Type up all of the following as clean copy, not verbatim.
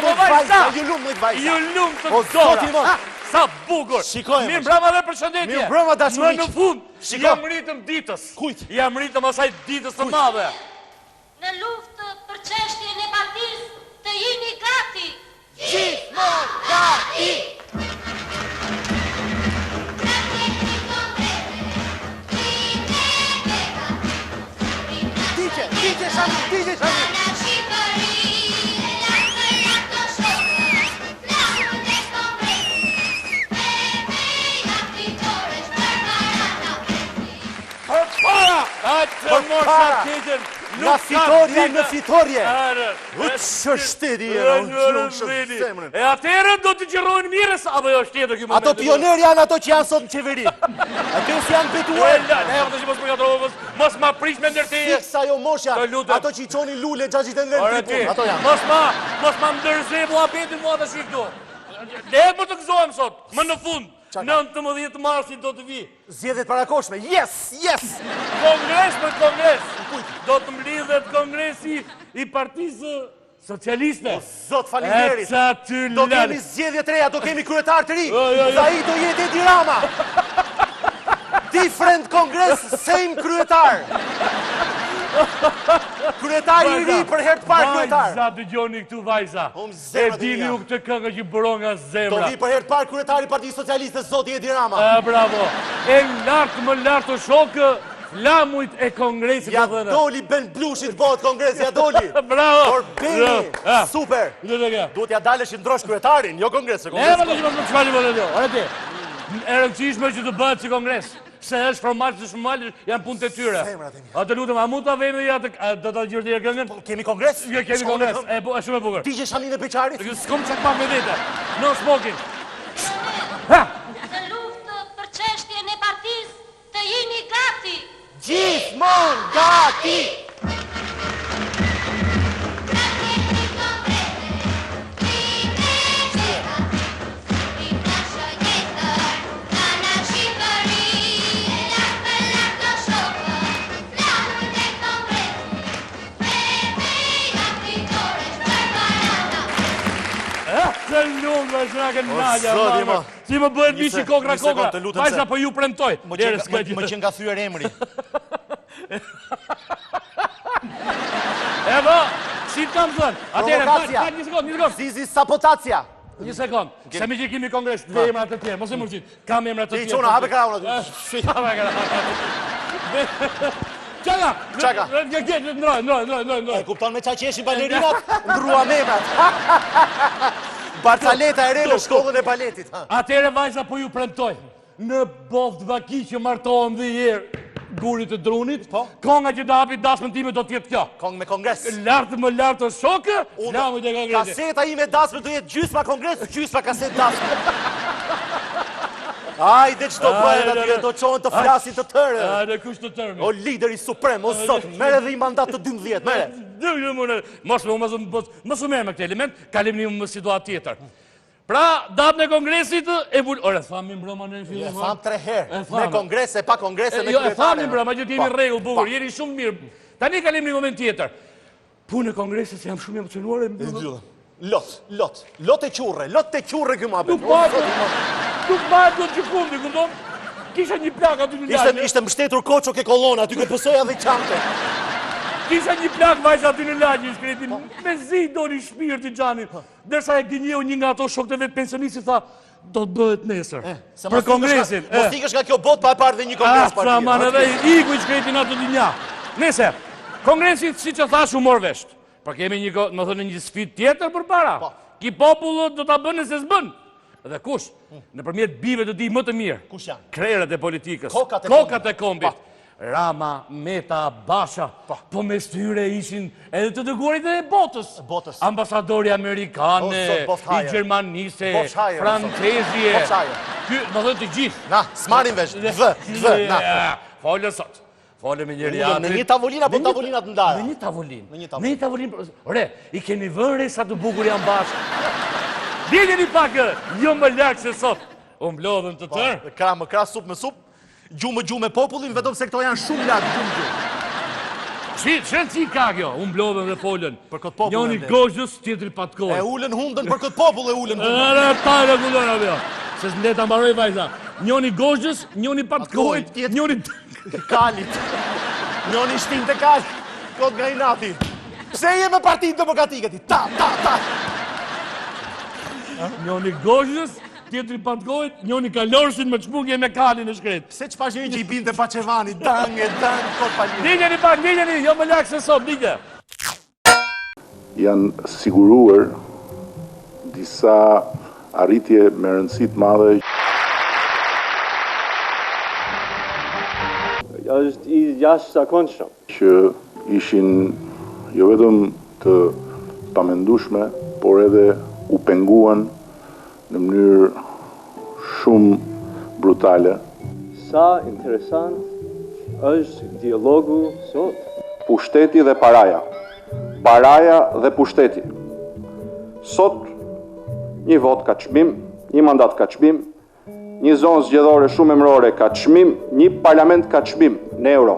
Bravo vajza! Ju lumtë vajza. Ju lumtë dora. Sa bukur. Shikojmë. Mirëmbrëma dhe përshëndetje. Mirëmbrëma dashur miq. Më në fund. Shiko. Ia mrritëm ditës. Kujt? Ia mrritëm asaj ditës së madhe. Në luftë për çështjen e partisë të jini gati! Gjithmonë gati! Digje, digje shami, digje shami! Përpara! Përpara! Nga fitorja në fitorje! U që shteti e në zemrën. E atëherë do të xhirojnë mirë sa apo jo është tjetër ky moment. Ato pionerë janë ato që janë sot në qeveri. Ato si janë betuar. E la, ne ato që mos më ngatërro, mos ma prish me ndërteje. Fiks ajo mosha, ato që i çonin lule xhaxhit Enver në tribun, ato janë. Mos ma, mos ma ndërze muhabetin mua tash këtu. Le më të gëzohem sot, më në fund. 19 marsi do të vi. Zgjedhjet parakohshme. Yes, yes. Kongres për kongres. Do të mblidhet kongresi i Partisë Socialiste. O Zot, faleminderit. Do kemi zgjedhje të reja, do kemi kryetar të ri. Jo, jo, jo. Dhe ai do jetë Edi Rama. Different kongres, same kryetar. Kryetar i ri për herë të parë kryetar. Vajza, dëgjoni këtu vajza. E dini ju këtë këngë që buron nga zemra. Do vi për herë të parë kryetari i Partisë Socialiste, zoti Edi Rama. E, bravo. E lart më lart o shokë, flamujt e kongresit Ja doli Ben Blushit bëhet kongres, ja doli. Bravo. Por Beni, super. Duhet ja dalësh i ndrosh kryetarin, jo kongres, kongres. Ne, më të çfarë më të Ore ti. E rëndësishme që të bëhet si kongres. Se është formal, se është formal, janë punët e tyre. Zemrat e mia. A të lutem, a mund ta vëmë ja të do ta dëgjoj ti këngën? Po kemi kongres? Jo, kemi kongres. E po, është shumë e bukur. Ti që shaminë e beqarit? S'kom çakmak me vete. No smoking. Ha! Në luftë për çështjen e partisë të jini gati! Gjithmonë gati! Të lumë dhe që na kënë nalja, Si më bëhet mishi kokra kokra, vajza po ju premtoj. Më qenka thyer emri. Evo, si të kam thënë? Atëherë, fal, fal, një sekond, një sekond. Zizi sapotacia. Një sekond. Se meqë kemi kongres, dhe emra të tjerë, mos e mërzit. Kam emra të tjerë. Ti çuna, hape krahun aty. Hape krahun. Çaka! Çaka! Një gjetë, ndroj, ndroj, ndroj, ndroj, ndroj. E kupton me ça qeshin balerinat? Ndruam emrat. Barcaleta e re në shkollën e baletit. Atëherë vajza po ju premtoj. Në boftë vaki që martohem dhe herë gurit të drunit, po? Konga që do hapi dasmën time do të jetë kjo. Kongë me kongres. Lart më lart o shokë, flamujt e kongresit. Kaseta ime dasme do jetë gjysma kongres, gjysma kasetë dasme. Ajde ç'do bëhet aty, do çohen të flasin të tërë. Ajde kush të tërë. O lideri suprem, o zot, merre dhe një mandat të 12, merre. Mos më mos mos mos u merr me këtë element, kalim në një situatë tjetër. Pra, datën e kongresit e bul... Ore, thamë mirëmbrëma në fillim. E thamë tre herë, me kongres e pa kongres e me jo, kryetare. E thamë mirëmbrëma, që t'jemi po, rregull, bukur, po. jeni shumë mirë. Tani kalim në një moment tjetër. Punë e kongresit, se jam shumë emocionuar e mbyllëm. Lot, lot, lot e qurre, lot e qurre ky muhabet. Nuk pa, nuk pa, do të gjikundi, kupton? Kisha një plak aty në lagje. Ishte, ishte mbështetur Koço ke kolona, aty ke pësoja dhe qante. Kisha një plak vajza aty në lagje, i shkreti, po. mezi doli shpirti xhani. Ndërsa e gënjeu një nga ato shokët e vet pensionistë i tha, do të bëhet nesër. Se Për kongresin. Mos ikësh nga kjo botë pa e parë dhe një kongres Ah, partie. Sa man edhe iku i shkreti në atë dynja. Nëse, kongresi siç e thash u mor vesh. Por kemi një, më thënë, një sfidë tjetër përpara. Po. Ki popull do ta bën nëse s'bën. Dhe kush? Nëpërmjet bijve të tij më të mirë. Kush janë? Krerët e politikës. Kokat e Kokat e kombit. Po. Rama, Meta, Basha, po, po mes tyre ishin edhe të dërguarit e botës. Botës. Ambasadori amerikane, i Gjermanisë, francezi. Ky, më thënë të gjithë. Na, s'marrim vesh, dhë, dhë, na. Folë sot. Folë me njëri Në një tavolinë apo tavolina të ndara? Në një tavolinë. Në një tavolinë. Në një tavolinë. Ore, i keni vënë re sa të bukur janë bashkë. Dilni pak, jo më larg se sot. U mblodhën të po, tërë. Krah më krah, sup me sup. Gju më gju me popullin, vetëm se këto janë shumë larg gju më gju. Si, ç'rëndësi ka kjo? U mblodhën dhe folën. Për këtë popull Njoni gozhdës, tjetri patkoi. E ulën hundën për këtë popull e ulën hundën. Ere, ta e rregullon apo jo. Se s'më ta mbaroj vajza. Njoni gozhdës, njoni patkoi, njoni kalit. Njoni shtin të kalit. Kot nga inati. Pse je me partinë demokratike ti? Ta, ta, ta. Njoni gozhdës, tjetri patkoit, njoni kalorësin me çmungje me kalin e shkret. Pse që pashë një që i binte pa çevani, dang e dang, kot pa një. Ndiqeni pak, ndiqeni, jo më larg se sot, ndiqe. Janë siguruar disa arritje me rëndësi të madhe. Është i jashtëzakonshëm. Që ishin jo vetëm të pamendueshme, por edhe u penguan në mënyrë shumë brutale. Sa interesant është dialogu sot. Pushteti dhe paraja. Paraja dhe pushteti. Sot një votë ka çmim, një mandat ka çmim, Një zonë zgjedhore shumemërore ka çmim, një parlament ka çmim në euro.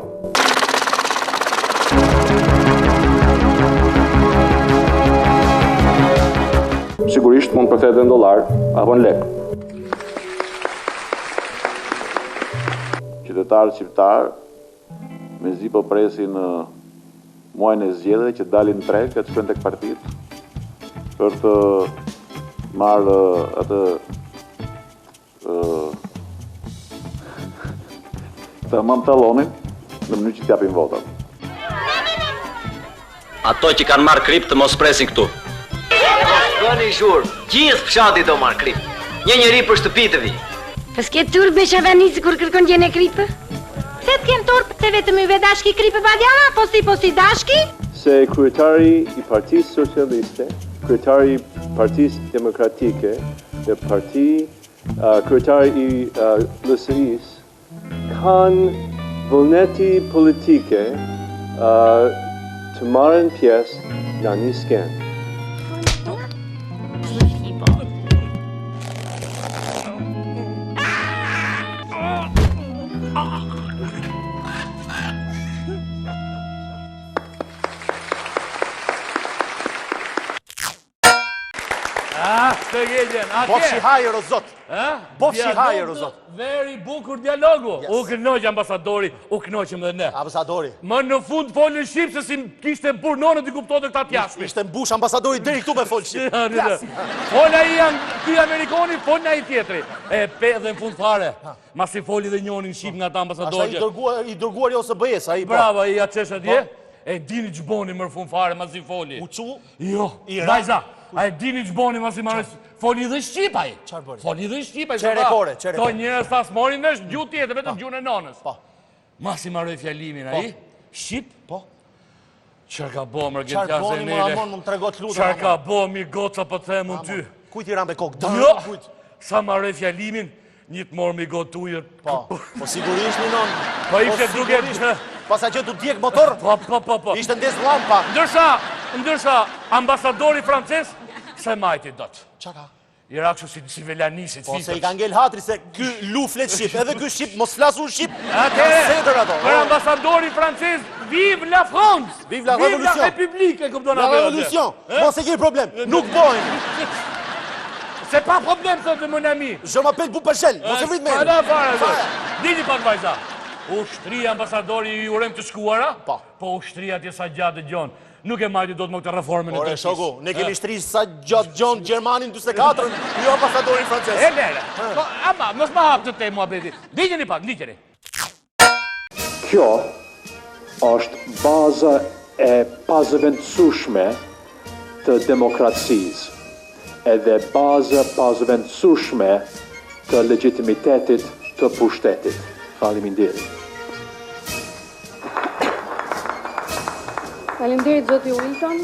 Sigurisht mund të përkthehet edhe në dollar apo në lekë. Qytetarët shqiptarë mezi po presin muajin e zgjedhjeve që të dalin në treg e të shkojnë tek partitë për të marrë atë tamam tallonin në mënyrë që të japin votat. Ato që kanë marrë kripë të mos presin këtu. Bëni zhurmë, gjithë fshati do marrë kripë. Një njeri për shtëpi të vijë. Po s'ke turp me shavanis kur kërkon gjene kripë? Pse të kem turp se vetëm yve dashki kripë badjana, po si po si dashki? Se kryetari i Partisë Socialiste, kryetari i Partisë Demokratike dhe parti kryetari i LSI-së kanë vullneti politike të marrin pjesë në një skenë. Ah, të gjegjën, atje. Bofshi hajër, o zot. Bofshi hajër, o zot. Very bukur dialogu. U kënaq ambasadori, u kënaqëm dhe ne. Ambasadori. Më në fund folën shqip se s'i kishte burrë nënë t'i kuptonte këta të jashtmi. Ishte mbush ambasadori deri këtu me fol shqip. Fol ai janë ky amerikani, fol ai tjetri. E pe dhe në fund fare. Masi foli dhe njoni në shqip nga ata ambasadorë. Ashtë ai i dërguar i OSBE-s, ai po. Bravo, ai ja çesh atje. Po. E dini ç'boni më fund fare, masi foli. U çu? Jo, vajza, a e dini ç'boni masi marrë, foli dhe shqip ai. Çfarë bëri? Foli dhe shqip ai. Çere kore, çere kore. Këto njerëz tha s'marrin vesh gjuhë tjetër, vetëm gjuhën e nonës. Po. Masi marroi fjalimin po. ai, shqip? Po. Çfarë ka bo, mër Çfarë Gentian boni, mor Zenele? Amon, më trego të lutem. Çfarë ka bo, mi goca po të them unë ty? Kujt i ra me kokë? Jo, sa marroi fjalimin, një të morë mi gotë ujë. Po, po sigurisht një nonë. Po ishte duke... Pasa që të djeg motor? Po, po, po, po. Ishte ndez lampa. Ndërsa, ndërsa, ambasadori francez, s'e majti dot. Ça ka? I ra kështu si, si velanisit, Po, se i ka ngel hatri se ky lu flet shqip, edhe ky shqip, mos flas unë shqip, Atëherë, sedër ato. për ambasadori francez, vive la France! Vive la Vive la révolution! République, e kupton La apo jo, revolution, E? mos e ke problem, nuk bojmë. C'est pas problem, thotë mon ami. Je m'appelle Bupashel, mos e vrit me. Fare, fare, fare. Dini pak vajza. U shtri ambasadori i urem të shkuara, Po. po u shtri atje sa gjatë dëgjon. Nuk e majti dot më këtë reformën e Ore, drejtësisë. shoku, ne kemi shtri sa gjatë dëgjon Gjermanin 44-ën, jo ambasadorin francez. E lere. Po, ama, mos ma hap të temë muhabeti. Ndiqeni pak, ndiqeni. Kjo është baza e pazëvendësueshme të demokracisë, edhe bazë pazëvendësueshme të legjitimitetit të pushtetit. Faleminderit. Faleminderit zoti Wilton.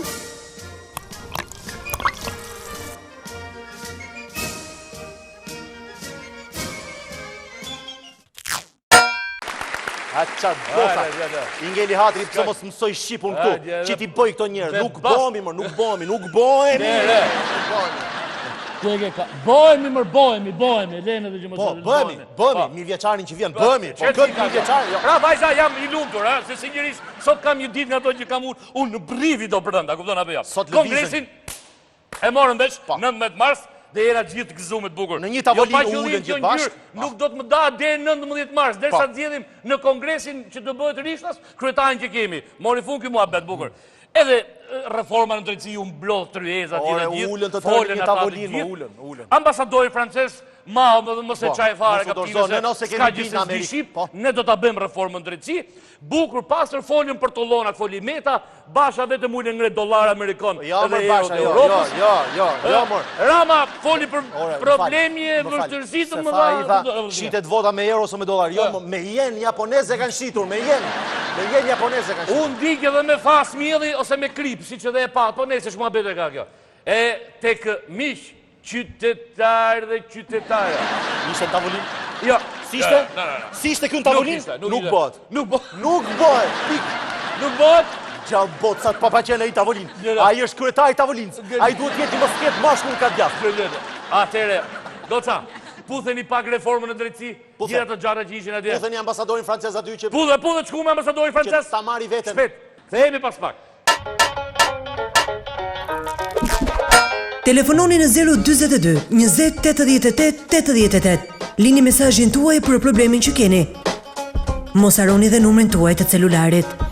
A ça bota. I ngeli hatri pse mos mësoj shqip unë këtu, që t'i bëj këto njerëz. Nuk bëhemi më, nuk bëhemi, nuk bëhemi. Ku e ke ka? Bëhemi mër, bëhemi, bëhemi, lene dhe që mos Po, bëhemi, bëhemi, po. mijëvjeçarin që vjen, bëhemi, po këtë mijëvjeçar, jo. Pra vajza jam i lumtur, ha, se sinqerisht sot kam një ditë nga ato që kam unë, unë në brivido brenda, kupton apo jo? Sot lëvizën. Kongresin e morëm vesh 19 mars dhe jena gjithë të gëzuar të bukur. Në një tavolinë jo, u ulën gjithë bashkë. Nuk do të më dahet deri 19 mars, derisa të zgjedhim në kongresin që të bëhet rishtas, kryetarin që kemi. Mori fund ky muhabet bukur. Edhe reforma në drejtësi u mblodh tryeza gjithë e gjithë. Ore, ulën të tërë një tavolinë, ulën, ulën. Ambasadori francez, ma, më dhe mos e po, çaj fare, ka pime se s'ka gjë se s'di shqip, po. ne do ta bëjmë reformën në drejtësi. Bukur, pastër, folën për tollonat, foli Meta, Basha vetëm ul e ngre dollar amerikan jo, edhe euro të jo, Europës. Jo, jo, jo, mor. Rama foli për probleme e vështirësi të mëdha. Shitet vota me euro ose me dollar. Jo, me jen japoneze kanë shitur, me jen. Me jen japoneze kanë shitur. Unë vdiq edhe me thasë mielli ose me kripë, siç edhe e patë, po nejse ç'muhabete ka kjo. E tek miq, Qytetarë dhe qytetare. Ishte në tavolinë? Jo. Si ishte? Si ishte ky në tavolinë? Nuk bëhet. Nuk bëhet. Nuk bëhet. Pik. Nuk bëhet. Gjallë botë sa të papaqenë ai tavolinë. Ai është kryetari i tavolinës. Ai duhet të jetë mos ketë mashkull ka djathtë. Atëherë, goca, putheni pak reformën në drejtësi, gjithë ato gjëra që ishin atje. Putheni ambasadorin francez aty që Puthe, puthe të shkuam me ambasadorin francez. Që ta marri veten. Shpejt. Kthehemi pas pak. Telefononi në 042 20 88 88. Lini mesazhin tuaj për problemin që keni. Mos harroni dhe numrin tuaj të celularit.